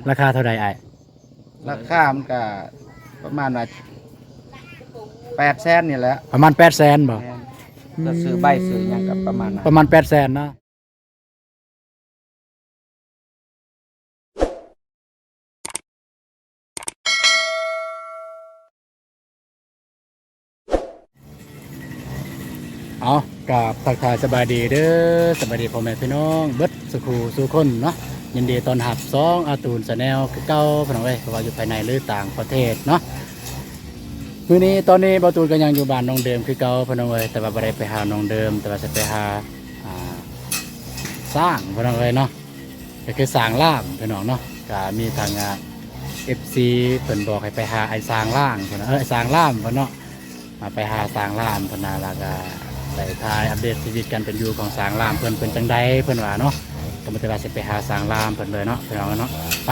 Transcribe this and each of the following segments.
ລາຄາເທົ່າໃດອ້າຍ? ລາຄາມັນກະປະມານວ່າແປດແສນນີ້ແຫຼະ. ປະມານແປດແສນບໍ່? ແມ່ນ. ອືມ ກໍຊື້ໃບຊື້ຫຍັງກໍປະມານນັ້ນ ປະມານແປດແສນເນາະ. ເອົາ ກາບທັກທາຍສະບາຍດີເດີ ສະບາຍດີພໍ່ແມ່ພີ່ນ້ອງເບິດສູ່ຄູ່ສູ່ຄົນເນາະ. ຍິນດີຕ້ອນຮັບຊ່ອງອາຕູນແຊນແນວຄືເກົ່າ ພີ່ນ້ອງເອີຍ ບໍ່ວ່າຢູ່ພາຍໃນ ຫຼື ຕ່າງປະເທດເນາະ. ມື້ນີ້ ຕອນນີ້ບ່າວຕູນກໍຍັງຢູ່ບ້ານນ້ອງເດີມຄືເກົ່າ ພີ່ນ້ອງເອີຍ ແຕ່ວ່າບໍ່ໄດ້ໄປຫານ້ອງເດີມ ແຕ່ວ່າຊິໄປຫາ ອ່າ ຊ້າງ ພີ່ນ້ອງເອີຍເນາະ. ກໍຄືຊ້າງລາມ ພີ່ນ້ອງເນາະ. ກໍມີທາງ ອ່າ ເອັຟຊີ ເພິ່ນບອກໃຫ້ໄປຫາອ້າຍຊ້າງລາມ ເພິ່ນ ເອີ ອ້າຍຊ້າງລາມ ເພິ່ນເນາະ. ອ່າ ໄປຫາຊ້າງລາມ ເພິ່ນນະ ແລ້ວກໍໄດ້ຖ່າຍອັບເດດຊີວິດການເປັນຢູ່ຂອງຊ້າງລາມເພິ່ນ ເປັນຈັ່ງໃດ ເພິ່ນວ່າເນາະ. ກໍມີແຕ່ວ່າຊິໄປຫາຊ້າງລາມເພິ່ນເລີຍເນາະ ພີ່ນ້ອງເນາະ. ໄປ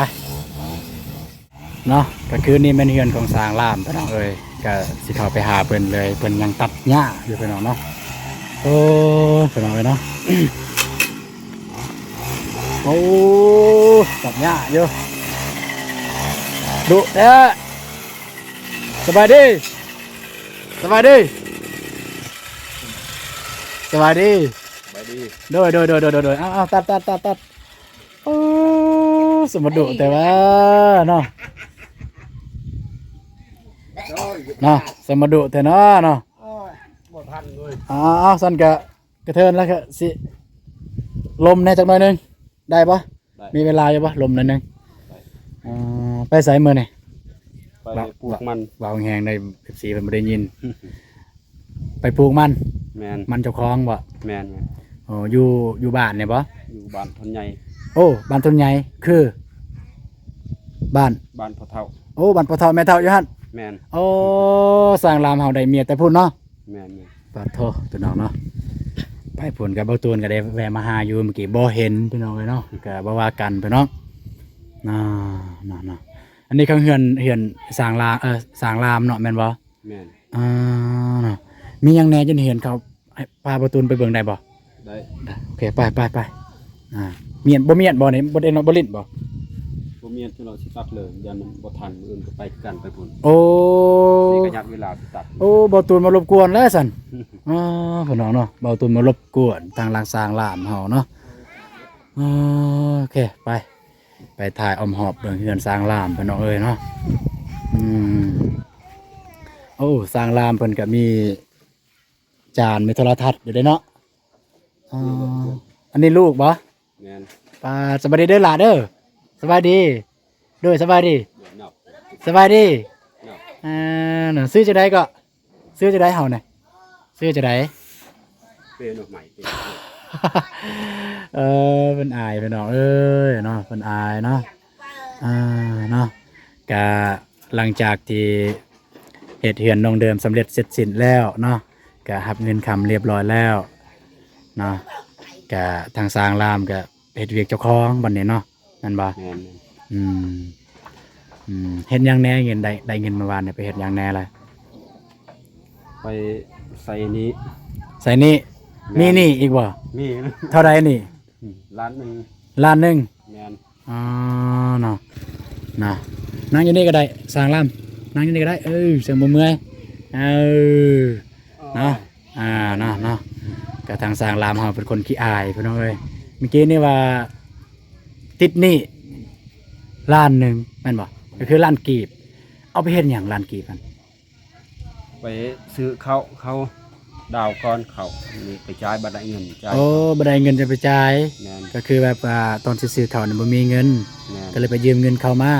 ເນາະ. ກໍຄືນີ້ແມ່ນເຮືອນຂອງຊ້າງລາມ ພີ່ນ້ອງເອີຍ ກໍຊິເຂົ້າໄປຫາເພິ່ນເລີຍ ເພິ່ນຍັງຕັດຫຍ້າຢູ່ ພີ່ນ້ອງເນາະ. ໂອ້ ພີ່ນ້ອງເອີຍເນາະ ໂອ້ ຕັດຫຍ້າຢູ່ ດຸແທ້. ສະບາຍດີ ສະບາຍດີ ສະບາຍດີ ສະບາຍດີ. ໂດຍ ໂດຍ ໂດຍ ເອົາ ເອົາ ຕັດ ຕັດ ຕັດ ຕັດ. ໂອ້ ສະມາດຸແຕ່ວ່າເນາະ ເນາະ ສະມາດຸແຕ່ເນາະ ເນາະ. ໂອ້ຍ ບໍ່ທັນເວີຍ. ເອົາ ເອົາ ຊັ້ນກະກະເທີນແລ້ວກະຊິລົມແດ່ຈັກໜ້ອຍໜຶ່ງ ໄດ້ບໍ່? ໄດ້. ມີເວລາຢູ່ບໍ່? ລົມໜ້ອຍໜຶ່ງ. ໄດ້. ເອີ ໄປໃສມື້ນີ້? ໄປ ເວົ້າ ປູກມັນ. ເວົ້າແຮງໄດ້ ເອັຟຊີ ເພິ່ນບໍ່ໄດ້ຍິນ. ໄປປູກມັນ. ແມ່ນ. ມັນເຈົ້າຂອງບໍ່? ແມ່ນ. ໂອ້ ຢູ່ ຢູ່ບ້ານນີ້ບໍ່? ຢູ່ບ້ານທົ່ນໃຫຍ່. ໂອ້ ບ້ານທົ່ນໃຫຍ່ ຄື ບ້ານ ບ້ານພໍ່ເຖົ້າ. ໂອ້ ບ້ານພໍ່ເຖົ້າແມ່ເຖົ້າຢູ່ຫັ້ນ. ແມ່ນ. ໂອ້ ຊ້າງລາມເຮົາໄດ້ເມຍແຕ່ພຸ້ນເນາະ. ແມ່ນ. ປາດໂທ ພີ່ນ້ອງເນາະ ໄປພຸ້ນກັບບ່າວຕູນກໍໄດ້ແວ່ມາຫາຢູ່ ເມື່ອກີ້ບໍ່ເຫັນ ພີ່ນ້ອງເອີຍເນາະ. ກໍບໍ່ວ່າກັນ ພີ່ນ້ອງເນາະ ເນາະ ເນາະ. ອັນນີ້ຄືເຮືອນ ເຮືອນຊ້າງລາ ເອີ ຊ້າງລາມເນາະ ແມ່ນບໍ່? ແມ່ນ. ອ່າ ເນາະ ມີຫຍັງແດ່ຢູ່ໃນເຮືອນເຂົາ ໃຫ້ພາບ່າວຕູນໄປເບິ່ງໄດ້ບໍ່? ໄດ້. ໂອເຄ ໄປ ໄປ ໄປ. ອ່າ ມຽນ ບໍ່ມຽນບໍ່ນີ້ ບໍ່ໄດ້ເນາະ ບໍ່ຫຼິ້ນບໍ່? ບໍ່ມຽນ ເນາະ ຊິຕັດເລີຍ ຢ້ານມັນບໍ່ທັນ ມື້ອື່ນກໍໄປຄືກັນ ໄປພຸ້ນ. ໂອ້ ນີ້ກໍຍັດເວລາຊິຕັດ. ໂອ້ ບ່າວຕູນມາລົບກວນແລ້ວຊັ້ນ. ອໍ ພີ່ນ້ອງເນາະ ບ່າວຕູນມາລົບກວນທາງຫຼັງຊ້າງລາມເຮົາເນາະ. ອໍ ໂອເຄ ໄປ ໄປຖ່າຍອ້ອມຮອບເບິ່ງເຮືອນຊ້າງລາມ ພີ່ນ້ອງເອີຍເນາະ. ອືມ ໂອ້ ຊ້າງລາມເພິ່ນກໍມີ ຈານມີໂທລະທັດຢູ່ເດ້ເນາະ. ອໍ ອັນນີ້ລູກບໍ່? ແມ່ນ. ປາ ສະບາຍດີເດີຫຼ້າເດີ. ສະບາຍດີ. ໂດຍ ສະບາຍດີ. ສະບາຍດີ. ເອີ ຊື່ຈັ່ງໃດເກາະ? ຊື່ຈັ່ງໃດເຮົານະ? ຊື່ຈັ່ງໃດ? ເປັນໜໍ່ໄມ້. ເອີ ເພິ່ນອາຍ ພີ່ນ້ອງເອີຍເນາະ ເພິ່ນອາຍເນາະ. ອ່າ ເນາະ ກະຫຼັງຈາກທີ່ເຮັດເຮືອນນ້ອງເດີມສຳເລັດເສັດສິ້ນແລ້ວເນາະ ກະຮັບເງິນຄຳລຽບຮ້ອຍແລ້ວເນາະ ກະທາງຊ້າງລາມກະເຮັດວຽກເຈົ້າຂອງບັດນີ້ເນາະ ແມ່ນບໍ່? ແມ່ນ. ອືມ ອືມ ເຮັດຫຍັງແດ່? ເງິນໄດ້ ໄດ້ເງິນມາວານນີ້ໄປເຮັດຫຍັງແດ່ລະ? ໄປໃຊ້ໜີ້. ໃຊ້ໜີ້? ແມ່ນ. ມີໜີ້ອີກບໍ່? ມີ. ເທົ່າໃດໜີ້? ອືມ ລ້ານໜຶ່ງ. ລ້ານໜຶ່ງ? ແມ່ນ. ອໍ ເນາະ ນະ ນັ່ງຢູ່ນີ້ກໍໄດ້ ຊ້າງລາມ ນັ່ງຢູ່ນີ້ກໍໄດ້. ເອີ ຈັ່ງບໍ່ເມື່ອຍ. ເອີ ເນາະ ອ່າ ເນາະ ເນາະ ກະທາງຊ້າງລາມເຮົາເປັນຄົນຂີ້ອາຍ ພີ່ນ້ອງເອີຍ. ເມື່ອກີ້ນີ້ວ່າຕິດໜີ້ລ້ານໜຶ່ງແມ່ນບໍ່? ກໍຄືລ້ານກີບ. ເອົາໄປເຮັດຫຍັງລ້ານກີບຫັ້ນ? ໄປຊື້ເຂົ້າ ເຂົ້າດາວກ່ອນ ເຂົ້ານີ້ໄປຈ່າຍ ບັດໄດ້ເງິນຈ່າຍ. ໂອ້ ບັດໄດ້ເງິນຈະໄປຈ່າຍ. ແມ່ນ. ກໍຄືແບບວ່າຕອນຊິຊື້ເຂົ້ານີ້ບໍ່ມີເງິນ. ແມ່ນ. ກໍເລີຍໄປຢືມເງິນເຂົາມາ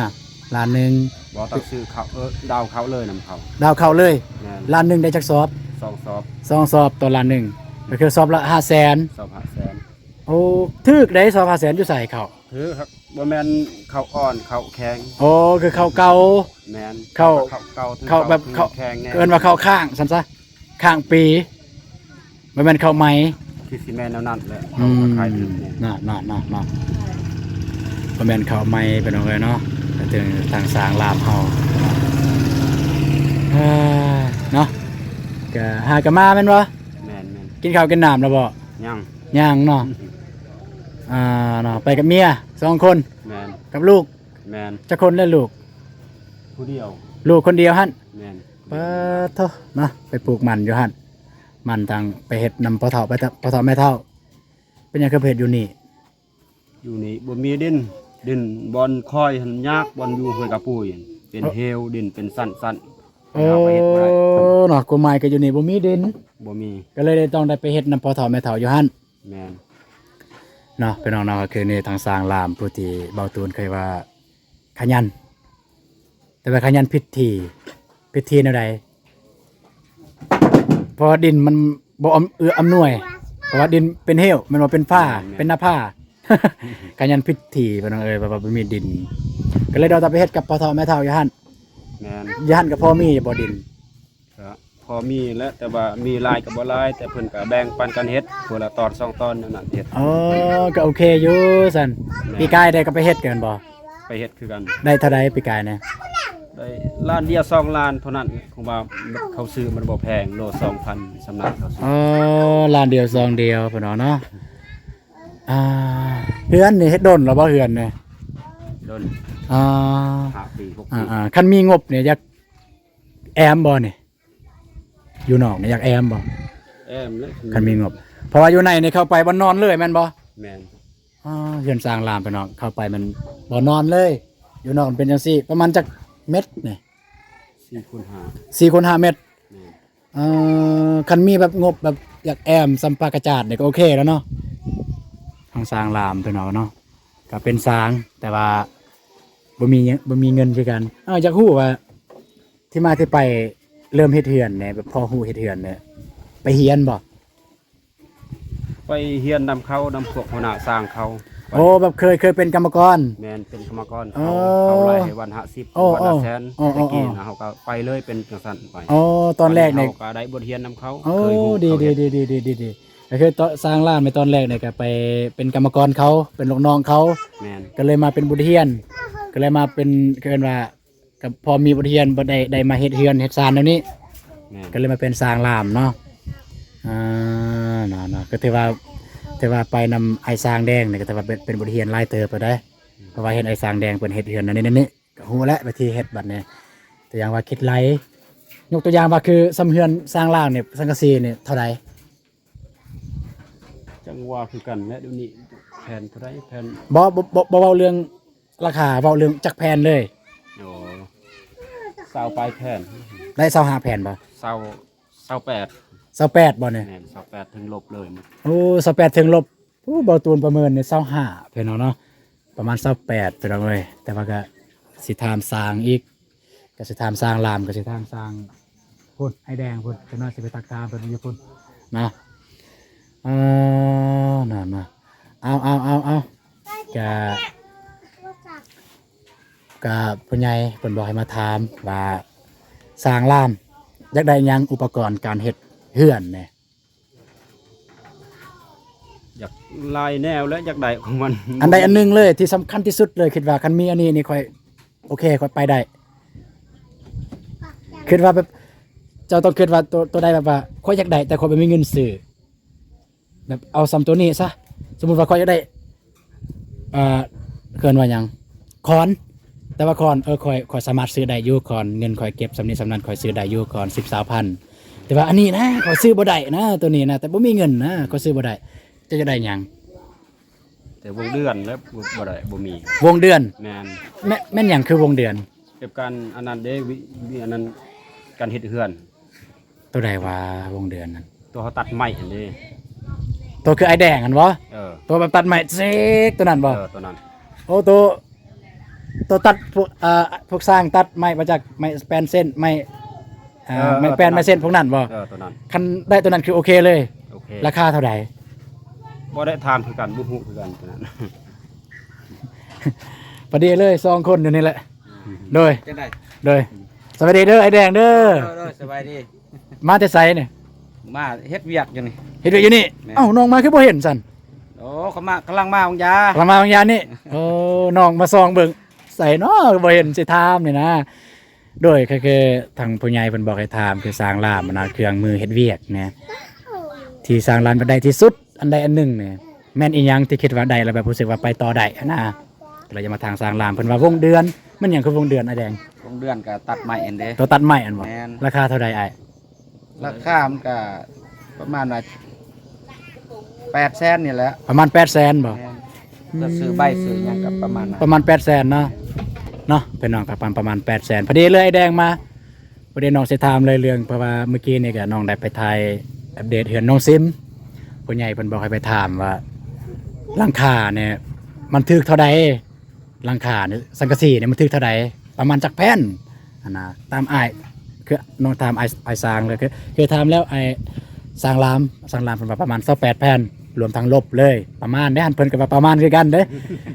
ລ້ານໜຶ່ງ. ບໍ່ ຕ້ອງຊື້ເຂົ້າ ເອີ ດາວເຂົ້າເລີຍນຳເຂົາ. ດາວເຂົ້າເລີຍ. ແມ່ນ. ລ້ານໜຶ່ງໄດ້ຈັກສອບ? ສອງສອບ. ສອງສອບຕໍ່ລ້ານໜຶ່ງ ກໍຄືສອບລະຫ້າແສນ. ສອບຫ້າແສນ. ໂອ້ ຖືກເດ້ ສອບຫ້າແສນ ຢູ່ໃສເຂົ້າ? ຄື ບໍ່ແມ່ນເຂົ້າອ່ອນ ເຂົ້າແຂງ. ໂອ້ ຄືເຂົ້າເກົ່າ. ແມ່ນ. ເຂົ້າ ເຂົ້າເກົ່າ ເຂົ້າແບບເຂົ້າແຂງແນ່ ເອີ້ນວ່າເຂົ້າຄ້າງຊັ້ນຊະ ຄ້າງປີ ບໍ່ແມ່ນເຂົ້າໃໝ່. ຄືຊິແມ່ນແນວນັ້ນແຫຼະ. ອືມ ເຂົ້າຂາຍຖືກແນ່. ນະ ນະ ນະ ນະ ບໍ່ແມ່ນເຂົ້າໃໝ່ ພີ່ນ້ອງເອີຍເນາະ. ກໍເຖິງທາງຊ້າງລາມເຮົາ ເອີ ເນາະ ກໍຫາກໍມາແມ່ນບໍ່? ແມ່ນໆ. ກິນເຂົ້າກິນນ້ຳແລ້ວບໍ່? ຍັງ. ຍັງເນາະ. ອ່າ ເນາະ ໄປກັບເມຍສອງຄົນ. ແມ່ນ. ກັບລູກ? ແມ່ນ. ຈັກຄົນແລ້ວລູກ? ຜູ້ດຽວ. ລູກຄົນດຽວຫັ້ນ? ແມ່ນ. ປາໂທ້ ເນາະ ໄປປູກມັນຢູ່ຫັ້ນ ມັນທາງໄປເຮັດນຳພໍ່ເຖົ້າ ໄປ ພໍ່ເຖົ້າແມ່ເຖົ້າ. ເປັນຫຍັງຄືໄປເຮັດຢູ່ນີ້? ຢູ່ນີ້ບໍ່ມີດິນ ດິນບ່ອນຄອຍຫັ້ນຍາກ ບ່ອນຢູ່ຫ້ວຍກະປຸຍ ເປັນເຫວ ດິນເປັນຊັ້ນໆ ເອີ ເຮົາໄປເຮັດບໍ່ໄດ້ເນາະ. ຄວາມໝາຍກໍຢູ່ນີ້ບໍ່ມີດິນ ບໍ່ມີ ກໍເລີຍໄດ້ ຕ້ອງໄດ້ໄປເຮັດນຳພໍ່ເຖົ້າແມ່ເຖົ້າຢູ່ຫັ້ນ. ແມ່ນ ເນາະ ພີ່ນ້ອງເນາະ. ກໍຄືນີ້ທາງຊ່າງລາມ ຜູ້ທີ່ເບົາຕູນເຄີຍວ່າຂະຫຍັນ ແຕ່ວ່າຂະຫຍັນຜິດທີ່ ຜິດທີ່ແນວໃດ? ເພາະວ່າດິນມັນບໍ່ອຳ ເອື້ອອຳນວຍ ເພາະວ່າດິນເປັນເຫວ ແມ່ນບໍ່ ເປັນຜາ ແມ່ນໆ ເປັນໜ້າຜາ ຂະຫຍັນຜິດທີ່ ພີ່ນ້ອງເອີຍ ເພາະວ່າບໍ່ມີດິນ ກໍເລີຍຕ້ອງໄປເຮັດກັບພໍ່ເຖົ້າແມ່ເຖົ້າຢູ່ຫັ້ນ. ແມ່ນ. ຢູ່ຫັ້ນກໍພໍມີຢູ່ບໍ່ດິນ? ກໍພໍມີແຫຼະ ແຕ່ວ່າມີຫຼາຍກໍບໍ່ຫຼາຍ ແຕ່ເພິ່ນກໍແບ່ງປັນກັນເຮັດ ຄົນລະຕອນສອງຕອນແນວນັ້ນເຮັດ. ອໍ ກໍໂອເຄຢູ່ຊັ້ນ. ແມ່ນ. ປີກາຍໄດ້ກໍໄປເຮັດກັນບໍ່? ໄປເຮັດຄືກັນ. ໄດ້ເທົ່າໃດປີກາຍນະ? ໄດ້ລ້ານດຽວສອງລ້ານເທົ່ານັ້ນ ເພາະວ່າເຂົາຊື້ມັນບໍ່ແພງ ໂລສອງພັນ ສ່ຳນັ້ນເຂົາຊື້. ອໍ ລ້ານດຽວສອງດຽວ ພີ່ນ້ອງເນາະ. ອ່າ ເຮືອນນີ້ເຮັດດົນແລ້ວບໍ່ ເຮືອນນີ້? ດົນ. ອ່າ ຫ້າປີ ຫົກປີ. ອ່າໆ ຄັນມີງົບນີ້ຢາກແອ້ມບໍ່ນີ້? ຢູ່ນອກນີ້ຢາກແອ້ມບໍ່? ແອ້ມເລີຍ ຄັນມີງົບ ເພາະວ່າຢູ່ໃນນີ້ເຂົ້າໄປບ່ອນນອນເລີຍແມ່ນບໍ່? ແມ່ນ. ອ່າ ເຮືອນຊ່າງລາມ ພີ່ນ້ອງ ເຂົ້າໄປມັນບ່ອນນອນເລີຍ ຢູ່ນອກມັນເປັນຈັ່ງຊີ້. ປະມານຈັກເມັດນີ້? ສີ່ຄູນຫ້າ ສີ່ຄູນຫ້າເມັດ. ແມ່ນ. ເອີ ຄັນມີແບບງົບແບບຢາກແອ້ມສ່ຳປາກະຈາດນີ້ກໍໂອເຄແລ້ວເນາະ. ທາງຊ່າງລາມ ພີ່ນ້ອງເນາະ ກໍເປັນຊ່າງ ແຕ່ວ່າບໍ່ມີ ບໍ່ມີເງິນຄືກັນ. ເອົາ ຢາກຮູ້ວ່າ ທີ່ມາທີ່ໄປເລີ່ມເຮັດເຮືອນນີ້ ແບບພໍຮູ້ເຮັດເຮືອນນີ້ ໄປຮຽນບໍ່? ໄປຮຽນນຳເຂົາ ນຳພວກຫົວໜ້າຊ່າງເຂົາ. ໂອ້ ແບບເຄີຍ ເຄີຍເປັນກຳມະກອນ? ແມ່ນ ເປັນກຳມະກອນເຂົາ. ເຂົາໄລ່ໃຫ້ວັນລະສິບ ວັນລະແສນ. ແຕ່ກີ້ນະ ເຮົາກໍໄປເລີຍ ເປັນຈັ່ງຊັ້ນໄປ. ອໍ ຕອນແລກນີ້ເຮົາກໍໄດ້ບົດຮຽນນຳເຂົາ. ໂອ້ ເຄີຍຮູ້ ດີ ເຂົາເຮັດ ດີ ດີ ດີ ດີ ກໍຄືຕະ ຊ່າງລາມໃນຕອນແລກນີ້ກໍໄປເປັນກຳມະກອນເຂົາ ເປັນລູກນ້ອງເຂົາ. ແມ່ນ. ກໍເລີຍມາເປັນບົດຮຽນ ກໍເລີຍມາເປັນ ເອີ້ນວ່າ ກໍພໍມີບົດຮຽນ ບໍ່ໄດ້ ໄດ້ມາເຮັດເຮືອນເຮັດຊານແນວນີ້. ແມ່ນ. ກໍເລີຍມາເປັນຊ່າງລາມເນາະ. ອ່າ ເນາະ ເນາະ ກໍຖືວ່າ ຖືວ່າໄປນຳອ້າຍຊ່າງແດງນີ້ ກໍຖືວ່າເປັນ ເປັນບົດຮຽນຫຼາຍເຕີບແລ້ວເດ້. ເພາະວ່າເຫັນອ້າຍຊ່າງແດງເພິ່ນເຮັດເຮືອນແນວນີ້ ແນວນີ້ ກໍຮູ້ແລ້ວ ວິທີເຮັດບັດນີ້. ຕົວຢ່າງວ່າ ຄິດໄລ່ ຍົກຕົວຢ່າງວ່າ ຄືສ່ຳເຮືອນຊ່າງລາມນີ້ ສັງກະສີນີ້ເທົ່າໃດ? ຈັ່ງວ່າຄືກັນແຫຼະ ດຽວນີ້ແຜ່ນເທົ່າໃດ ແຜ່ນ ບໍ່ ບໍ່ ບໍ່ ບໍ່ເວົ້າເລື່ອງລາຄາ ເວົ້າເລື່ອງຈັກແຜ່ນເລີຍ. ໂອ້ ຊາວປາຍແຜ່ນ. ໄດ້ຊາວຫ້າແຜ່ນບໍ່? ຊາວ ຊາວແປດ. ຊາວແປດບໍ່ນີ້? ແມ່ນ ຊາວແປດເຖິງລົບເລີຍ. ໂອ້ ຊາວແປດເຖິງລົບ. ໂອ້ ເບົາຕູນປະເມີນນີ້ ຊາວຫ້າ ພີ່ນ້ອງເນາະ ປະມານຊາວແປດ ພີ່ນ້ອງເອີຍ. ແຕ່ວ່າກໍຊິຖາມຊ່າງອີກ ກໍຊິຖາມຊ່າງລາມ ກໍຊິຖາມຊ່າງພຸ້ນ ອ້າຍແດງພຸ້ນ ຈັກໜ້ອຍຊິໄປຕັກຖາມເພິ່ນຢູ່ພຸ້ນເນາະ. ເອີ ເນາະ ເນາະ ເອົາ ເອົາ ເອົາ ເອົາ ກະ ກະຜູ້ໃຫຍ່ເພິ່ນບອກໃຫ້ມາຖາມວ່າ ຊ່າງລາມຢາກໄດ້ຫຍັງ ອຸປະກອນການເຮັດເຮືອນນີ້? ຢາກຫຼາຍແນວແຫຼະ ຢາກໄດ້ຂອງມັນ. ອັນໃດອັນໜຶ່ງເລີຍທີ່ສຳຄັນທີ່ສຸດເລີຍ ຄິດວ່າຄັນມີອັນນີ້ນີ້ຂ້ອຍໂອເຄ ຂ້ອຍໄປໄດ້. ຄິດວ່າແບບ ເຈົ້າຕ້ອງຄິດວ່າໂຕ ໂຕໃດແບບວ່າ ຂ້ອຍຢາກໄດ້ ແຕ່ຂ້ອຍບໍ່ມີເງິນຊື້ ແບບເອົາສ່ຳໂຕນີ້ຊະ. ສົມມຸດວ່າຂ້ອຍຢາກໄດ້ ອ່າ ເອີ້ນວ່າຫຍັງ ຄອນ ແຕ່ວ່າຄອນ ເອີ ຂ້ອຍ ຂ້ອຍສາມາດຊື້ໄດ້ຢູ່ ຄອນ ເງິນຂ້ອຍເກັບສ່ຳນີ້ສ່ຳນັ້ນ ຂ້ອຍຊື້ໄດ້ຢູ່ ຄອນສິບ ຊາວພັນ. ແຕ່ວ່າອັນນີ້ນະ ຂ້ອຍຊື້ບໍ່ໄດ້ນະ ໂຕນີ້ນະ ແຕ່ບໍ່ມີເງິນນະ ຂ້ອຍຊື້ບໍ່ໄດ້. ເຈົ້າຢາກໄດ້ຫຍັງ? ແຕ່ວົງເດືອນແຫຼະ ບໍ່ ບໍ່ໄດ້ ບໍ່ມີ. ວົງເດືອນ? ແມ່ນ. ແມ່ນ ແມ່ນຫຍັງຄືວົງເດືອນ? ແບບການອັນນັ້ນເດ້ ວິ ວິ ອັນນັ້ນ ການເຮັດເຮືອນ. ໂຕໃດວະ ວົງເດືອນນັ້ນ? ໂຕເຮົາຕັດໄມ້ຫັ້ນເດ້. ໂຕຄືອ້າຍແດງຫັ້ນບໍ່? ເອີ ໂຕແບບຕັດໄມ້ເຊກໂຕນັ້ນບໍ່? ເອີ ໂຕນັ້ນ. ໂອ້ ໂຕ ໂຕຕັດພວກ ອ່າ ພວກຊ່າງຕັດໄມ້ມາຈາກໄມ້ແປ້ນເສັ້ນ ໄມ້ ອ່າ ເອີ ໄມ້ແປ້ນ ເອີ ໂຕນັ້ນ ໄມ້ເສັ້ນພວກນັ້ນບໍ່? ເອີ ໂຕນັ້ນ. ຄັນໄດ້ໂຕນັ້ນຄືໂອເຄເລີຍ. ໂອເຄ. ລາຄາເທົ່າໃດ? ບໍ່ໄດ້ຖາມຄືກັນ ບໍ່ຮູ້ຄືກັນໂຕນັ້ນ. ພໍດີເລີຍ ສອງຄົນຢູ່ນີ້ແຫຼະ. ອືມ ໂດຍ ຈັ່ງໃດ? ໂດຍ ສະບາຍດີເດີ ອ້າຍແດງເດີ. ໂດຍ ໂດຍ ສະບາຍດີ. ມາແຕ່ໃສນີ້? ມາເຮັດວຽກຢູ່ນີ້. ເຮັດວຽກຢູ່ນີ້? ແມ່ນ. ເອົ້າ ນ້ອງມາຄືບໍ່ເຫັນຊັ້ນ? ໂອ້ ເຂົາມາ ກຳລັງມາວາງຢາ ກຳລັງມາວາງຢານີ້. ໂອ້ ນ້ອງມາສ່ອງເບິ່ງ ໃສເນາະ ບໍ່ເຫັນ ຊິຖາມນີ້ນະ. ໂດຍ ກໍຄືທາງຜູ້ໃຫຍ່ເພິ່ນບອກໃຫ້ຖາມ ຄືຊ່າງລາມນະ ເຄື່ອງມືເຮັດວຽກນະ ທີ່ຊ່າງລາມຢາກໄດ້ທີ່ສຸດ ອັນໃດອັນໜຶ່ງນີ້ ແມ່ນອີ່ຫຍັງທີ່ຄິດວ່າໄດ້ແລ້ວແບບຮູ້ສຶກວ່າໄປຕໍ່ໄດ້ຫັ້ນນະ? ກໍເລີຍຈະມາຖາມຊ່າງລາມ ເພິ່ນວ່າວົງເດືອນ ມັນຫຍັງຄືວົງເດືອນອ້າຍແດງ? ວົງເດືອນກໍຕັດໄມ້ຫັ້ນເດ້. ຕົວຕັດໄມ້ຫັ້ນບໍ່? ແມ່ນ. ລາຄາເທົ່າໃດອ້າຍ? ລາຄາມັນກໍປະມານວ່າແປດແສນນີ້ແຫຼະ. ປະມານແປດແສນບໍ່? ແມ່ນ. ແລ້ວຊື້ໃບຊື້ຫຍັງກໍປະມານນັ້ນ ປະມານແປດແສນເນາະ. ເນາະ ພີ່ນ້ອງ ກໍປະມານ ປະມານແປດແສນ. ພໍດີເລີຍອ້າຍແດງມາ ບໍ່ໄດ້ ນ້ອງຊິຖາມເລີຍເລື່ອງ ເພາະວ່າມື້ກີ້ນີ້ກໍນ້ອງໄດ້ໄປຖ່າຍອັບເດດເຮືອນນ້ອງຊິມ ຜູ້ໃຫຍ່ເພິ່ນບອກໃຫ້ໄປຖາມວ່າ ຫຼັງຄານີ້ມັນຖືກເທົ່າໃດ? ຫຼັງຄານີ້ ສັງກະສີນີ້ມັນຖືກເທົ່າໃດ? ປະມານຈັກແຜ່ນ? ອັນນະ ຕາມອ້າຍ ຄືນ້ອງຖາມອ້າຍ ອ້າຍຊ່າງເລີຍ ຄື ຄືຖາມແລ້ວ ອ້າຍຊ່າງລາມ ຊ່າງລາມເພິ່ນວ່າປະມານຊາວແປດແຜ່ນ ລວມທັງລົບເລີຍ ປະມານເດ້ ຫັ້ນເພິ່ນກໍວ່າປະມານຄືກັນເດ້.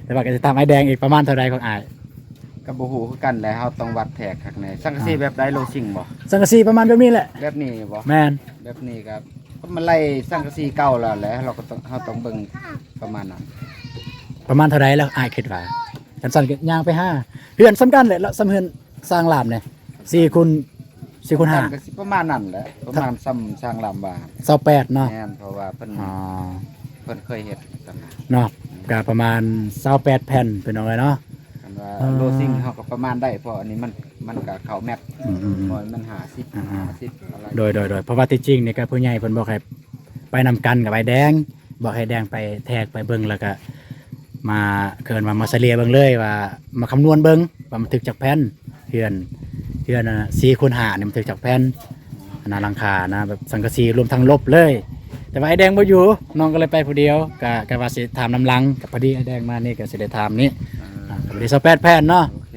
ແຕ່ວ່າກໍຊິຖາມອ້າຍແດງອີກ ປະມານເທົ່າໃດຂອງອ້າຍ? ກໍບໍ່ຮູ້ຄືກັນແຫຼະ ເຮົາຕ້ອງວັດແທກຄັກແນ່. ສັງກະສີ ອ່າ ແບບໃດ ໂລຊິງບໍ່? ສັງກະສີປະມານແບບນີ້ແຫຼະ. ແບບນີ້ບໍ່? ແມ່ນ. ແບບນີ້ກໍ ກໍມາໄລ່ສັງກະສີເກົ່າແລ້ວແຫຼະ ເຮົາກໍຕ້ອງ ເຮົາຕ້ອງເບິ່ງປະມານນັ້ນ. ປະມານເທົ່າໃດລະອ້າຍຄິດວ່າ? ຄັນຊັ້ນກໍຍ່າງໄປຫາ ເຮືອນສ່ຳກັນແຫຼະ ລະສ່ຳເຮືອນຊ່າງລາມນີ້ ສີ່ຄູນ ສີ່ຄູນຫ້າ ກໍຊິປະມານນັ້ນແຫຼະ ປະມານສ່ຳຊ່າງລາມວ່າ ຊາວແປດເນາະ. ແມ່ນ ເພາະວ່າເພິ່ນ ອໍ ເພິ່ນເຄີຍເຮັດກັນນະ ເນາະ ກໍປະມານຊາວແປດແຜ່ນ ພີ່ນ້ອງເອີຍເນາະ. ຄັນວ່າ ອໍ ໂລຊິງເຮົາກໍປະມານໄດ້ ເພາະອັນນີ້ມັນ ມັນກໍເຂົ້າແມັດ ອືມໆໆ ມັນຫ້າສິບ ອ່າໆ ຫ້າສິບ ໂດຍໆໆ ເພາະວ່າທີ່ຈິງນີ້ກໍຜູ້ໃຫຍ່ເພິ່ນບອກໃຫ້ໄປນຳກັນກັບອ້າຍແດງ ບອກໃຫ້ແດງໄປແທກໄປເບິ່ງ ແລ້ວກໍມາ ເອີ້ນວ່າມາສະເລ່ຍເບິ່ງເລີຍ ວ່າມາຄຳນວນເບິ່ງວ່າມັນຖືກຈັກແຜ່ນ ເຮືອນ ເຮືອນ ອ່າ ສີ່ຄູນຫ້ານີ້ມັນຖືກຈັກແຜ່ນ ອັນນະ ຫຼັງຄານະ ແບບສັງກະສີລວມທັງລົບເລີຍ. ແຕ່ວ່າອ້າຍແດງບໍ່ຢູ່ ນ້ອງກໍເລີຍໄປຜູ້ດຽວ ກະ ກະວ່າຊິຖາມນຳຫຼັງ ກະພໍດີອ້າຍແດງມານີ້ ກະຊິໄດ້ຖາມນີ້ ອ່າ ອ່າ ກະພໍດີຊາວແປດແຜ່ນເນາະ. ໂອເຄ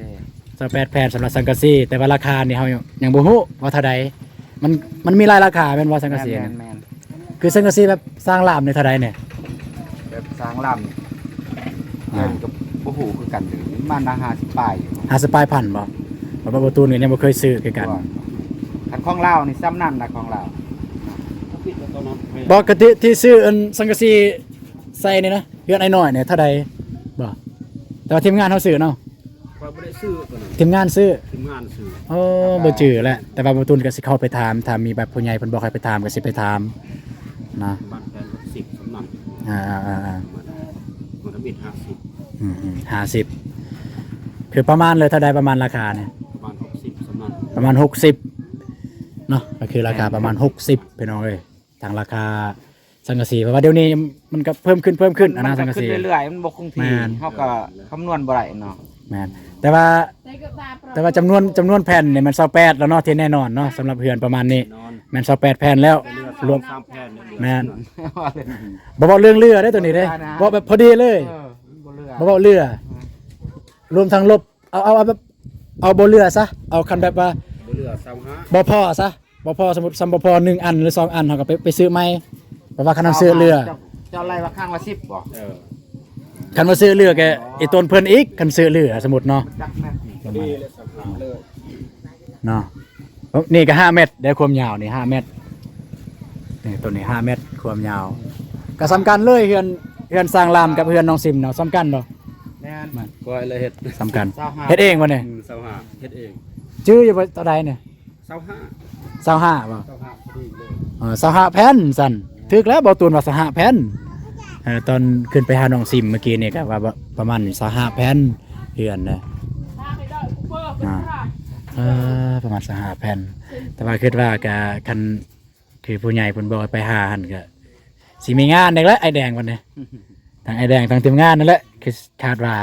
ຊາວແປດແຜ່ນສຳລັບສັງກະສີ ແຕ່ວ່າລາຄານີ້ເຮົາຍັງບໍ່ຮູ້ວ່າເທົ່າໃດ. ມັນ ມັນມີຫຼາຍລາຄາແມ່ນບໍ່ ສັງກະສີ? ແມ່ນໆໆ ຄືສັງກະສີແບບຊ່າງລາມນີ້ເທົ່າໃດນີ້? ແບບຊ່າງລາມ ອ່າ ກໍບໍ່ຮູ້ຄືກັນເດີ ປະມານຫ້າສິບປາຍຢູ່ ຫ້າສິບປາຍພັນບໍ່? ເພາະວ່າບໍ່ຕູນກໍຍັງບໍ່ເຄີຍຊື້ຄືກັນ. ຄັນຂອງລາວນີ້ສ່ຳນັ້ນນະ ຂອງລາວ. ບໍ່ ກະຕິທີ່ຊື້ອັນສັງກະສີໃສ່ນີ້ນະ ເຮືອນອ້າຍນ້ອຍນີ້ເທົ່າໃດບໍ່? ແຕ່ວ່າທີມງານເຮົາຊື້ເນາະ. ຂ້ອຍບໍ່ໄດ້ຊື້ຕົວນັ້ນ ທີມງານຊື້ ທີມງານຊື້. ໂອ້ ບໍ່ຈື່ແຫຼະ ແຕ່ວ່າບໍ່ຕູນກໍຊິເຂົ້າໄປຖາມ ຖ້າມີແບບຜູ້ໃຫຍ່ເພິ່ນບອກໃຫ້ໄປຖາມກໍຊິໄປຖາມນະ. ປະມານແປດສິບສ່ຳນັ້ນ. ອ່າໆໆໆ ມັນກໍມີຫ້າສິບ. ອືມໆ ຫ້າສິບ ຄືປະມານເລີຍເທົ່າໃດ ປະມານລາຄານີ້? ປະມານຫົກສິບສ່ຳນັ້ນ ປະມານຫົກສິບເນາະ ກໍຄືລາຄາປະມານຫົກສິບ ພີ່ນ້ອງເອີຍ. ທາງລາຄາສັງກະສີ ເພາະວ່າດຽວນີ້ມັນກໍເພີ່ມຂຶ້ນ ເພີ່ມຂຶ້ນ ອັນນະ ສັງກະສີ ເຮົາກໍຄຳນວນບໍ່ໄດ້ເນາະ. ແມ່ນ ແຕ່ວ່າ ແຕ່ວ່າຈຳນວນ ຈຳນວນແຜ່ນນີ້ແມ່ນຊາວແປດແລ້ວເນາະ ທີ່ແນ່ນອນເນາະ ສຳລັບເຮືອນປະມານນີ້ ແມ່ນຊາວແປດແຜ່ນແລ້ວ ລວມ ແມ່ນ ບໍ່ເວົ້າເລື່ອງເຫຼືອເດ້ຕົວນີ້ເດ້ ເວົ້າແບບພໍດີເລີຍ ບໍ່ເວົ້າເຫຼືອ ລວມທັງລົບ ເອົາ ເອົາ ເອົາແບບ ເອົາບໍ່ເຫຼືອຊະ ເອົາຄັນແບບວ່າບໍ່ພໍຊະ ບໍ່ພໍ ສົມມຸດສ່ຳບໍ່ພໍໜຶ່ງອັນ ຫຼື ສອງອັນ ເຮົາກໍໄປ ໄປຊື້ໃໝ່ ເພາະວ່າຄັນເຮົາຊື້ເຫຼືອ ເຈົ້າ ເຈົ້າໄລ່ວ່າຄັ້ງລະສິບບໍ່? ເອີ ຄັນວ່າຊື້ເຫຼືອກໍອີ່ຕົນເພິ່ນອີກ ຄັນຊື້ເຫຼືອ ສົມມຸດເນາະ ເນາະ. ນີ້ກໍຫ້າແມັດເດ້ ຄວາມຍາວນີ້ຫ້າແມັດ ນີ້ຕົວນີ້ຫ້າແມັດ ຄວາມຍາວ ກໍສ່ຳກັນເລີຍ ເຮືອນ ເຮືອນຊ່າງລາມກັບເຮືອນນ້ອງຊິມເນາະ ສ່ຳກັນບໍ່? ແມ່ນ ຂ້ອຍເລີຍເຮັດ ສ່ຳກັນ ຊາວຫ້າ ເຮັດເອງບໍ່ນີ້? ອືມ ຊາວຫ້າ ເຮັດເອງ. ຈື່ຢູ່ບໍ່ ເທົ່າໃດນີ້? ຊາວຫ້າ ຊາວຫ້າບໍ່? ຊາວຫ້າພໍດີເລີຍ ເອີ ຊາວຫ້າແຜ່ນຊັ້ນ ຖືກແລ້ວ ບໍ່ຕູນວ່າຊາວຫ້າແຜ່ນ ເອີ ຕອນຂຶ້ນໄປຫານ້ອງຊິມມື້ກີ້ນີ້ກໍວ່າປະມານຊາວຫ້າແຜ່ນ ເຮືອນນະ ອ່າ ເອີ ປະມານຊາວຫ້າແຜ່ນ ແຕ່ວ່າຄິດວ່າກໍຄັນ ຄືຜູ້ໃຫຍ່ເພິ່ນບອກໃຫ້ໄປຫາຫັ້ນ ກໍຊິມີງານອີກແລ້ວ ອ້າຍແດງບັດນີ້ ທັງອ້າຍແດງ ທັງທີມງານນັ້ນແຫຼະ ຄືຄາດວ່າ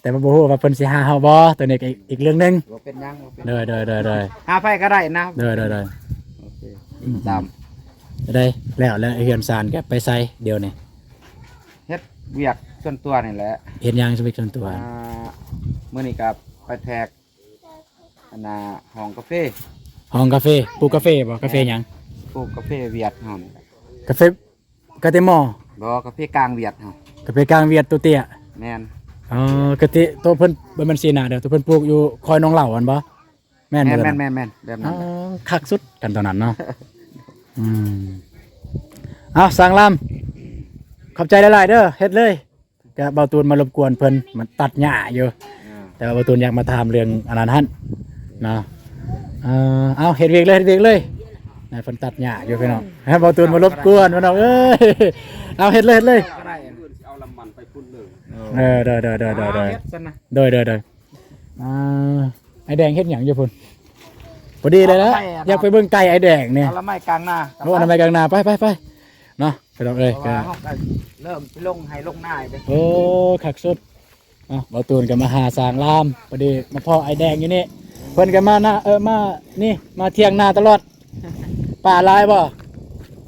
ແຕ່ວ່າບໍ່ຮູ້ວ່າເພິ່ນຊິຫາເຮົາບໍ່ ຕົວນີ້ກໍອີກ ອີກເລື່ອງໜຶ່ງ ບໍ່ເປັນຫຍັງ ບໍ່ເປັນ ໂດຍໆໆໆ ຫາໃຜກໍໄດ້ນະ ໂດຍໆໆ ໂອເຄ ອືມ ຕາມ ໄດ້ແລ້ວ ແລ້ວເຮືອນຊານກໍໄປໃສດຽວນີ້? ເຮັດວຽກສ່ວນຕົວນີ້ແຫຼະ ເຮັດຫຍັງ ວຽກສ່ວນຕົວ? ອ່າ ມື້ນີ້ກໍໄປແທກ ອັນນ່າ ຫ້ອງກາເຟ ຫ້ອງກາເຟ ປູກກາເຟບໍ່? ກາເຟຫຍັງ? ປູກກາເຟຫວຽດເຮົານີ້ ກາເຟກາເຕມໍ? ບໍ່ ກາເຟກາງຫວຽດເຮົາ ກາເຟກາງຫວຽດໂຕເຕ້ຍ ແມ່ນ ອໍ ກາເຕໂຕເພິ່ນ ບໍ່ແມ່ນຊີນາເດີ ໂຕເພິ່ນປູກຢູ່ຄອຍໜອງເຫຼົ່າຫັ້ນບໍ່? ແມ່ນບໍ່? ແມ່ນໆໆ ແບບນັ້ນ ອໍ ຄັກສຸດກັນຕອນນັ້ນເນາະ ອືມ ເອົາ ຊ່າງລຳ ຂອບໃຈຫຼາຍໆເດີ ເຮັດເລີຍ. ກະເບົາຕູນມາລົບກວນເພິ່ນ ມາຕັດຫຍ້າຢູ່ ອ່າ ແຕ່ວ່າເບົາຕູນຢາກມາຖາມເລື່ອງອັນນັ້ນຫັ້ນເນາະ ເອີ ເອົາ ເຮັດວຽກເລີຍ ເຮັດວຽກເລີຍ ໃຫ້ເພິ່ນຕັດຫຍ້າຢູ່ພີ່ນ້ອງ ໃຫ້ເບົາຕູນມາລົບກວນພີ່ນ້ອງເອີຍ ເອົາ ເຮັດເລີຍ ເຮັດເລີຍ ກໍໄດ້ ເອົາລຳມັນໄປພຸ້ນເລີຍ ເອີ ໂດຍໆໆໆໆ ອ່າ ເຮັດຊັ້ນນະ ໂດຍໆໆ ອ່າ ອ້າຍແດງເຮັດຫຍັງຢູ່ພຸ້ນ? ພໍດີເລີຍນະ ຢາກໄປເບິ່ງໄກ່ອ້າຍແດງນີ້ ອະນາໄມກາງນາ ໂອ້ ອະນາໄມກາງນາ ໄປໆໆ ເນາະ ພີ່ນ້ອງເອີຍ ເພາະວ່າເຮົາກໍເລີ່ມລົງໄຮ່ລົງນາເດ້ ໂອ້ ຄັກສຸດ. ອ່ະ ບ່າວຕູນກໍມາຫາສ້າງລາມ ພໍດີມາພໍ້ອ້າຍແດງຢູ່ນີ້ ເພິ່ນກໍມານະ ເອີ ມານີ້ ມາທ່ຽງນາຕະຫຼອດ. ປາຫຼາຍບໍ່?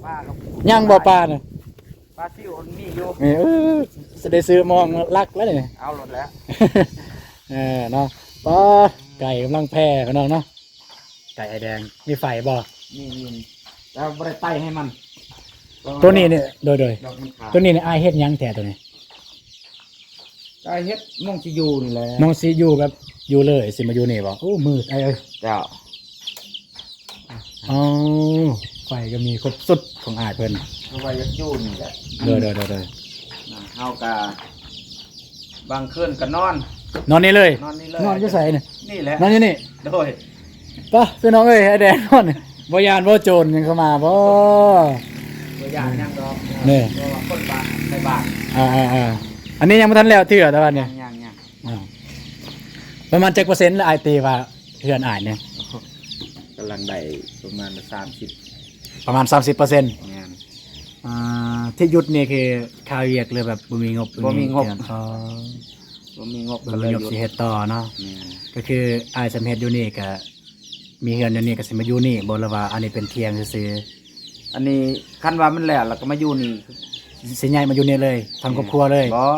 ປາກໍຍັງບໍ່ ປານະ ປາຊິວມັນມີຢູ່ ເອີ ຊິໄດ້ຊື້ມອງລັກແລ້ວນີ້ ເອົາໂລດແຫຼະ ເອີ ເນາະ ປາ ໄກ່ກຳລັງແຜ່ພີ່ນ້ອງເນາະ ໄກ່ອ້າຍແດງ ມີໄຟບໍ່? ມີ ມີ ແຕ່ບໍ່ໄດ້ໄຕ່ໃຫ້ມັນ ໂຕນີ້ນີ້ ໂດຍໆ ດອກມັນຂາວ ໂຕນີ້ນີ້ອ້າຍເຮັດຫຍັງແທ້ໂຕນີ້? ກໍເຮັດໝ່ອງຊິຢູ່ນີ້ແຫຼະ ໝ່ອງຊິຢູ່ແບບຢູ່ເລີຍ ຊິມາຢູ່ນີ້ບໍ່? ໂອ້ ມືດອ້າຍເອີຍ ເຈົ້າ ອໍ ໄຟກໍມີຄົບຊຸດຂອງອ້າຍເພິ່ນ ເພາະວ່າຢາກຢູ່ນີ້ແຫຼະ ໂດຍໆໆໆ ນະ ເຮົາກໍບາງຄືນກໍນອນ ນອນນີ້ເລີຍ ນອນນີ້ເລີຍ ນອນຢູ່ໃສນີ້? ນີ້ແຫຼະ ນອນຢູ່ນີ້ ໂດຍ ປະ ພີ່ນ້ອງເອີຍ ອ້າຍແດງນອນ ບໍ່ຢ້ານບໍ່ໂຈນຫຍັງເຂົ້າມາບໍ່? ບໍ່ຢ້ານຫຍັງດອກ ນີ້ ເພາະວ່າຄົນບ້ານ ໃນບ້ານ ອ່າໆໆ ອັນນີ້ຍັງບໍ່ທັນແລ້ວເທື່ອ ແຕ່ວ່ານີ້ ຍັງໆໆ ອ່າ ປະມານຈັກເປີເຊັນລະ ອ້າຍຕີວ່າເຮືອນອ້າຍນີ້? ກຳລັງໄດ້ປະມານສາມສິບ ປະມານສາມສິບເປີເຊັນ ແມ່ນ ອ່າ ທີ່ຢຸດນີ້ຄືຄາວຽກ ຫຼືແບບບໍ່ມີງົບ? ບໍ່ມີງົບ ອໍ ບໍ່ມີງົບ ບໍ່ມີງົບ ກໍເລີຍຢຸດ ຊິເຮັດຕໍ່ເນາະ ແມ່ນ ກໍຄືອ້າຍສຳເຮັດຢູ່ນີ້ກໍ ມີເຮືອນຢູ່ນີ້ກໍຊິມາຢູ່ນີ້ບໍ່ ຫຼືວ່າອັນນີ້ເປັນຖຽງຊື່ໆ? ອັນນີ້ຄັນວ່າມັນແລ້ວ ແລ້ວກໍມາຢູ່ນີ້ ຊິຍ້າຍມາຢູ່ນີ້ເລີຍ ທັງຄອບຄົວເລີຍ? ບໍ່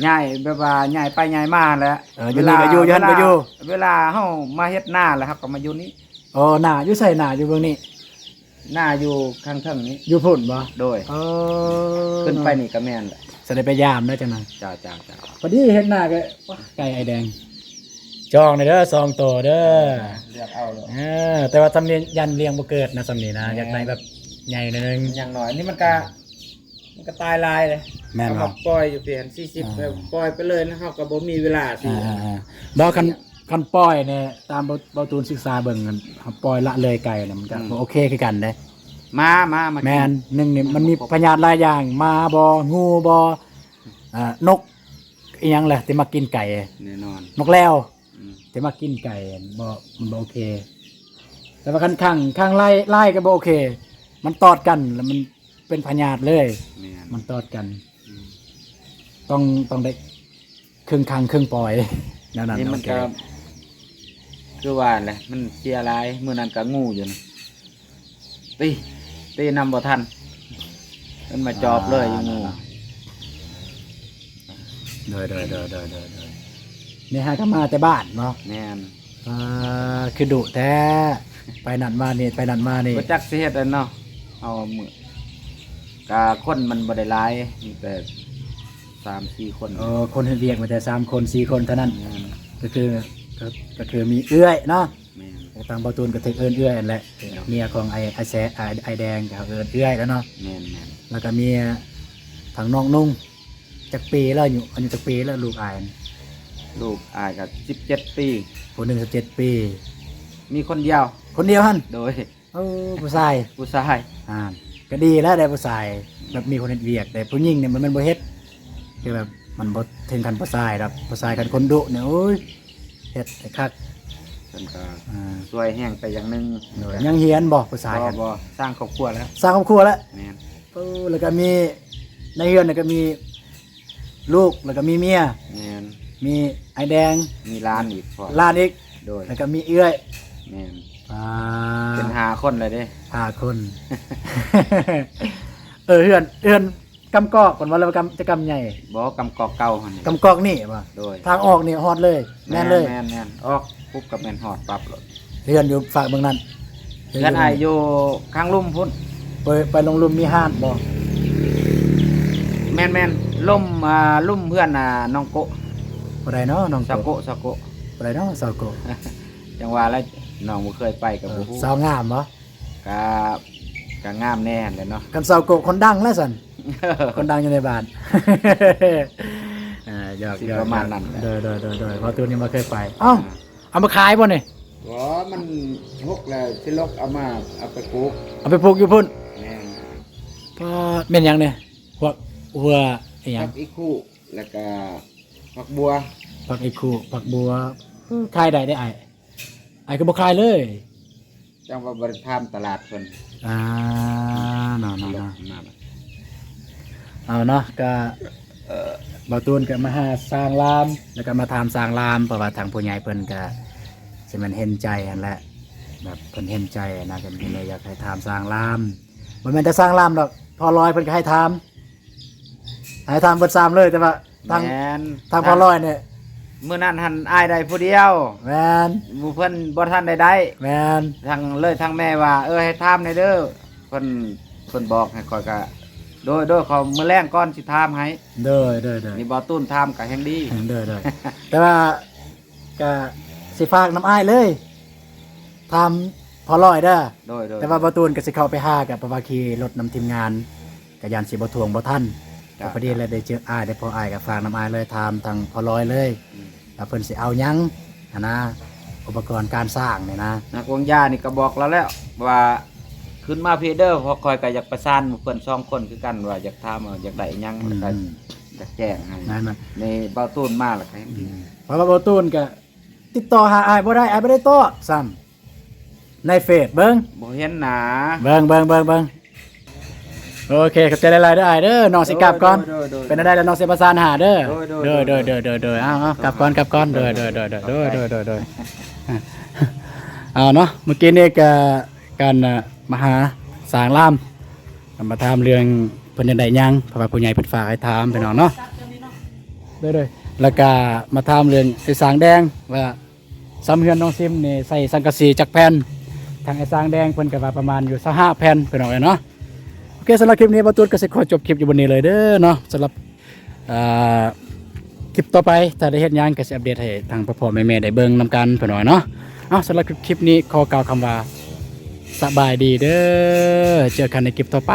ຍ້າຍແບບວ່າຍ້າຍໄປຍ້າຍມາແຫຼະ ເອີ ຢູ່ນີ້ກໍຢູ່ ຢູ່ຫັ້ນກໍຢູ່ ເວລາເຮົາມາເຮັດນາແລ້ວ ເຮົາກໍມາຢູ່ນີ້. ອໍ ນາຢູ່ໃສ? ນາຢູ່ເບື້ອງນີ້ ນາຢູ່ຂ້າງເທິງນີ້ ຢູ່ພຸ້ນບໍ່? ໂດຍ ເອີ ຂຶ້ນໄປນີ້ກໍແມ່ນແຫຼະ ຊິໄດ້ໄປຢາມໄດ້ຈັ່ງນັ້ນ ເຈົ້າໆໆ ພໍດີເຮັດນາກໍ ໂອ້ຍ ໄກ່ອ້າຍແດງ ຈອງແດ່ເດີ ສອງໂຕເດີ ເລືອກເອົາໂລດ ເອີ ແຕ່ວ່າຊ່ຳນີ້ຢ້ານລ້ຽງບໍ່ເກີດນະ ຊ່ຳນີ້ນະ ແມ່ນ ຢາກໄດ້ແບບໃຫຍ່ໜ້ອຍໜຶ່ງ ຢ່າງໜ້ອຍນີ້ມັນກໍ ມັນກໍຕາຍຫຼາຍເດ້ ແມ່ນບໍ່? ເອົາມາປ່ອຍຢູ່ພີ້ຫັ້ນ ສີ່ສິບ ອ່າ ແບບປ່ອຍໄປເລີຍນະ ເຮົາກໍບໍ່ມີເວລາທີ່ ອ່າໆໆ ບໍ່ ຄັນ ຄັນປ່ອຍນີ້ ຕາມເບົາ ເບົາຕູນສຶກສາເບິ່ງ ຄັນປ່ອຍລະເລີຍໄກນະ ມັນກໍ ອືມ ບໍ່ໂອເຄຄືກັນເດ້ ໝາ ໝາ ໝາ ແມ່ນ ກິນ ໜຶ່ງນີ້ ມັນມີພະຍາດຫຼາຍຢ່າງ ໝາບໍ ງູບໍ ອ່າ ນົກ ອີ່ຫຍັງແຫຼະ ທີ່ມັກກິນໄກ່ ແນ່ນອນ ນົກແລວ ອືມ ທີ່ມັກກິນໄກ່ ບໍ່ ມັນບໍ່ໂອເຄ ແຕ່ວ່າຄັນຂັງ ຂັງຫຼາຍ ຫຼາຍກໍບໍ່ໂອເຄ ມັນຕອດກັນ ແລ້ວມັນເປັນພະຍາດເລີຍ ແມ່ນ ມັນຕອດກັນ ອືມ ຕ້ອງ ຕ້ອງໄດ້ ເຄິ່ງຂັງເຄິ່ງປ່ອຍ ແນວນັ້ນ ນີ້ມັນ ໂອເຄ ກໍຄືວ່າແຫຼະ ມັນເສຍຫຼາຍ ມື້ນັ້ນກໍງູຢູ່ນີ້ ຕີ ຕີນຳບໍ່ທັນ ມັນມາຈອບເລີຍ ອ່າ ຢູ່ງູ ໂດຍໆໆໆໆ ນີ້ຫາກໍມາແຕ່ບ້ານເນາະ ແມ່ນ ອ່າ ຄືດຸແທ້ ໄປນັ້ນມານີ້ ໄປນັ້ນມານີ້ ບໍ່ຈັກຊິເຮັດອັນເນາະ ເຮົາມື້ ກະຄົນມັນບໍ່ໄດ້ຫຼາຍ ມີແຕ່ສາມສີ່ຄົນ ເອີ ຄົນເຮັດວຽກມີແຕ່ສາມຄົນສີ່ຄົນເທົ່ານັ້ນ ແມ່ນ ກໍຄື ກໍ ກໍຄືມີເອື້ອຍເນາະ ແມ່ນ ທາງເບົາຕູນກໍຖືກເອີ້ນເອື້ອຍຫັ້ນແຫຼະ ເນາະ ເມຍຂອງໄອ້ ໄອ້ແຊ ໄອ້ ໄອ້ແດງກໍເອີ້ນເອື້ອຍແລ້ວເນາະ ແມ່ນໆ ແລ້ວກໍເມຍທາງນ້ອງນຸ່ງ ຈັກປີແລ້ວ ອາຍຸ ອາຍຸຈັກປີແລ້ວລູກອ້າຍ? ລູກອ້າຍກໍສິບເຈັດປີ ຜູ້ໜຶ່ງສິບເຈັດປີ ມີຄົນດຽວ ຄົນດຽວຫັ້ນ ໂດຍ ເອີ ຜູ້ຊາຍ ຜູ້ຊາຍ ອ່າ ກໍດີແລ້ວໄດ້ຜູ້ຊາຍ ແບບມີຄົນເຮັດວຽກ ແຕ່ຜູ້ຍິງນີ້ມັນແມ່ນບໍ່ເຮັດ ຄືແບບມັນບໍ່ເຖິງຂັ້ນຜູ້ຊາຍດອກ ຜູ້ຊາຍຄັນຄົນດຸນີ້ ໂອ້ຍ ເຮັດໃຫ້ຄັກ ເພິ່ນກໍ ອ່າ ຊ່ວຍແຮງໄປຢ່າງໜຶ່ງ ໂດຍ ຍັງຮຽນບໍ່ຜູ້ຊາຍ? ບໍ່ ບໍ່ ສ້າງຄອບຄົວແລ້ວ ສ້າງຄອບຄົວແລ້ວ ແມ່ນ ເອີ ແລ້ວກໍມີ ໃນເຮືອນນີ້ກໍມີ ລູກ ແລ້ວກໍມີເມຍ ແມ່ນ ມີອ້າຍແດງ ມີຫຼານອີກພ້ອມ ຫຼານອີກ ໂດຍ ແລ້ວກໍມີເອື້ອຍ ແມ່ນ ອ່າ ເປັນຫ້າຄົນແລ້ວເດ້ ຫ້າຄົນ ເອີ ເຮືອນ ເຮືອນກຳກອກເພິ່ນວ່າ ແລ້ວກຳ ຈະກຳໃຫຍ່ ບໍ່ ກຳກອກເກົ່າຫັ້ນ ກຳກອກນີ້ບໍ່? ໂດຍ ທາງອອກນີ້ຮອດເລີຍ ແມ່ນເລີຍ ແມ່ນໆໆ ອອກປຸບກໍແມ່ນຮອດປັບໂລດ ເຮືອນຢູ່ຟາກເບື້ອງນັ້ນ ເຮືອນອ້າຍຢູ່ຂ້າງລຸ່ມພຸ້ນ ໄປ ໄປລົງລຸ່ມມີຮ້ານບໍ່? ແມ່ນໆ ລຸ່ມ ອ່າ ລຸ່ມເຮືອນ ອ່າ ນ້ອງໂກະ ຜູ້ໃດເນາະ ນ້ອງໂກະ ສາວໂກະ ສາວໂກະ ຜູ້ໃດເນາະ ສາວໂກະ ຈັ່ງວ່າແຫຼະ ນ້ອງບໍ່ເຄີຍໄປກໍບໍ່ຮູ້ ເອີ ສາວງາມບໍ່? ກະ ກະງາມແດ່ຫັ້ນແຫຼະເນາະ ຄັນສາວໂກະຄົນດັງແລ້ວຊັ້ນ ຄົນດັງຢູ່ໃນບ້ານ ເອີ ຢອກ ຊິ ຢອກ ປະມານນັ້ນແຫຼະ ໂດຍໆໆໆ ເພາະຕູນຍັງບໍ່ເຄີຍໄປ ເອົ້າ ອ່າ ເອົາມາຂາຍບໍ່ນີ້? ບໍ່ ມັນຫົກແລ້ວ ຊິລົກເອົາມາ ເອົາໄປປູກ ເອົາໄປປູກຢູ່ພຸ້ນ ແມ່ນ ປາດ ແມ່ນຫຍັງນີ້? ພວກຫົວອີ່ຫຍັງ? ຜັກອີ່ຄູ່ ແລ້ວກະຜັກບົວ ຜັກອີ່ຄູ ຜັກບົວ ເອີ ຂາຍໄດ້ເດ້ອ້າຍ. ອ້າຍຄືບໍ່ຂາຍເລີຍ? ຈັ່ງວ່າບໍ່ໄດ້ຖາມຕະຫຼາດເພິ່ນ. ອ່າ ເນາະ ເນາະ ເນາະ ເອົາເນາະ ກະ ເອີ ບ່າວຕູນກະມາຫາຊ່າງລາມ ແລ້ວກະມາຖາມຊ່າງລາມ ເພາະວ່າທາງຜູ້ໃຫຍ່ເພິ່ນກະຊິແມ່ນເຫັນໃຈຫັ້ນແຫຼະ ແບບເພິ່ນເຫັນໃຈຫັ້ນນະ ກໍເລີຍຢາກໃຫ້ຖາມຊ່າງລາມ. ບໍ່ແມ່ນແຕ່ຊ່າງລາມດອກ ພໍ່ລອຍເພິ່ນກໍໃຫ້ຖາມ ໃຫ້ຖາມເບິດສາມເລີຍ ແຕ່ວ່າທາງ ແມ່ນ ທາງພໍ່ລອຍນີ້ ມື້ນັ້ນຫັ້ນອ້າຍໄດ້ຜູ້ດຽວ. ແມ່ນ ໝູ່ເພິ່ນບໍ່ທັນໄດ້ໄດ້. ແມ່ນ ທາງເລີຍ ທາງແມ່ວ່າ ເອີ ໃຫ້ຖາມແດ່ເດີ ເພິ່ນ ເພິ່ນບອກໃຫ້ຂ້ອຍກະ ໂດຍ ໂດຍ ຂໍມື້ແລງກ່ອນຊິຖາມໃຫ້. ໂດຍ ໂດຍ ໂດຍ ນີ້ບ່າວຕູນຖາມກະແຮ່ງດີ. ໂດຍ ໂດຍ ແຕ່ວ່າ ກະຊິຝາກນຳອ້າຍເລີຍ ຖາມພໍ່ລອຍເດີ. ໂດຍ ໂດຍ ແຕ່ວ່າບ່າວຕູນກະຊິເຂົ້າໄປຫາ ກະເພາະວ່າຂີ່ລົດນຳທີມງານ ກະຢ້ານຊິບໍ່ທ່ວງບໍ່ທັນ. ກະພໍດີແຫຼະ ໄດ້ເຈີອ້າຍ ໄດ້ພໍ້ອ້າຍ ກະຝາກນຳອ້າຍເລີຍ ຖາມທາງພໍ່ລອຍເລີຍ ອືມ ວ່າເພິ່ນຊິເອົາຫຍັງຫັ້ນນະ ອຸປະກອນການສ້າງນີ້ນະ. ນັກວາງຢານີ້ກະບອກລາວແລ້ວວ່າ ຂຶ້ນມາພີ້ເດີ ເພາະຂ້ອຍກະຢາກປະສານໝູ່ເພິ່ນສອງຄົນຄືກັນ ວ່າຢາກຖາມວ່າຢາກໄດ້ຫຍັງ ມັນກະ ອືມ ຢາກແຈ້ງໃຫ້. ແມ່ນ ແມ່ນ ນີ້ບ່າວຕູນມາແລ້ວກະແຮ່ງດີ. ອືມ ເພາະວ່າບ່າວຕູນກະ ຕິດຕໍ່ຫາອ້າຍບໍ່ໄດ້ ອ້າຍບໍ່ໄດ້ຕອບຊ້ຳ ໃນເຟສເບິ່ງ ບໍ່ເຫັນໜ້າ. ເບິ່ງ ເບິ່ງ ເບິ່ງ ເບິ່ງ ໂອເຄ ຂອບໃຈຫຼາຍໆເດີອ້າຍເດີ ນ້ອງຊິກັບກ່ອນ. ໂດຍ ໂດຍ ໂດຍ ເປັນແນວໃດແລ້ວນ້ອງຊິປະສານຫາເດີ. ໂດຍ ໂດຍ ໂດຍ ໂດຍ ເອົາໆ ກັບກ່ອນ ກັບກ່ອນ. ໂດຍ ໂດຍ ໂດຍ ໂດຍ ເອົາເນາະ ມື້ກີ້ນີ້ກະ ການ ມາຫາຊ່າງລາມ ມາຖາມເລື່ອງເພິ່ນຢາກໄດ້ຫຍັງ ເພາະວ່າຜູ້ໃຫຍ່ເພິ່ນຝາກໃຫ້ຖາມ ພີ່ນ້ອງເນາະ. ໂດຍ ໂດຍ ແລ້ວກະມາຖາມເລື່ອງໄອ້ຊ່າງແດງວ່າ ຊຳເຮືອນນ້ອງຊິມນີ້ໃສ່ສັງກະສີຈັກແຜ່ນ ທາງໄອ້ຊ່າງແດງເພິ່ນກະວ່າປະມານຢູ່ຊາວຫ້າແຜ່ນ ພີ່ນ້ອງເອີຍເນາະ. ໂອເຄ ສຳລັບຄລິບນີ້ບ່າວຕູນກະຊິຂໍຈົບຄລິບຢູ່ບ່ອນນີ້ເລີຍເດີເນາະ. ສຳລັບ ອ່າ ຄລິບຕໍ່ໄປ ຖ້າໄດ້ເຮັດຫຍັງກະຊິອັບເດດໃຫ້ທາງພໍ່ໆແມ່ໆໄດ້ເບິ່ງນຳກັນ ພີ່ນ້ອງເນາະ. ເອົາ ສຳລັບຄລິບນີ້ຂໍກ່າວຄຳວ່າ ສະບາຍດີເດີ ເຈີກັນໃນຄລິບຕໍ່ໄປ.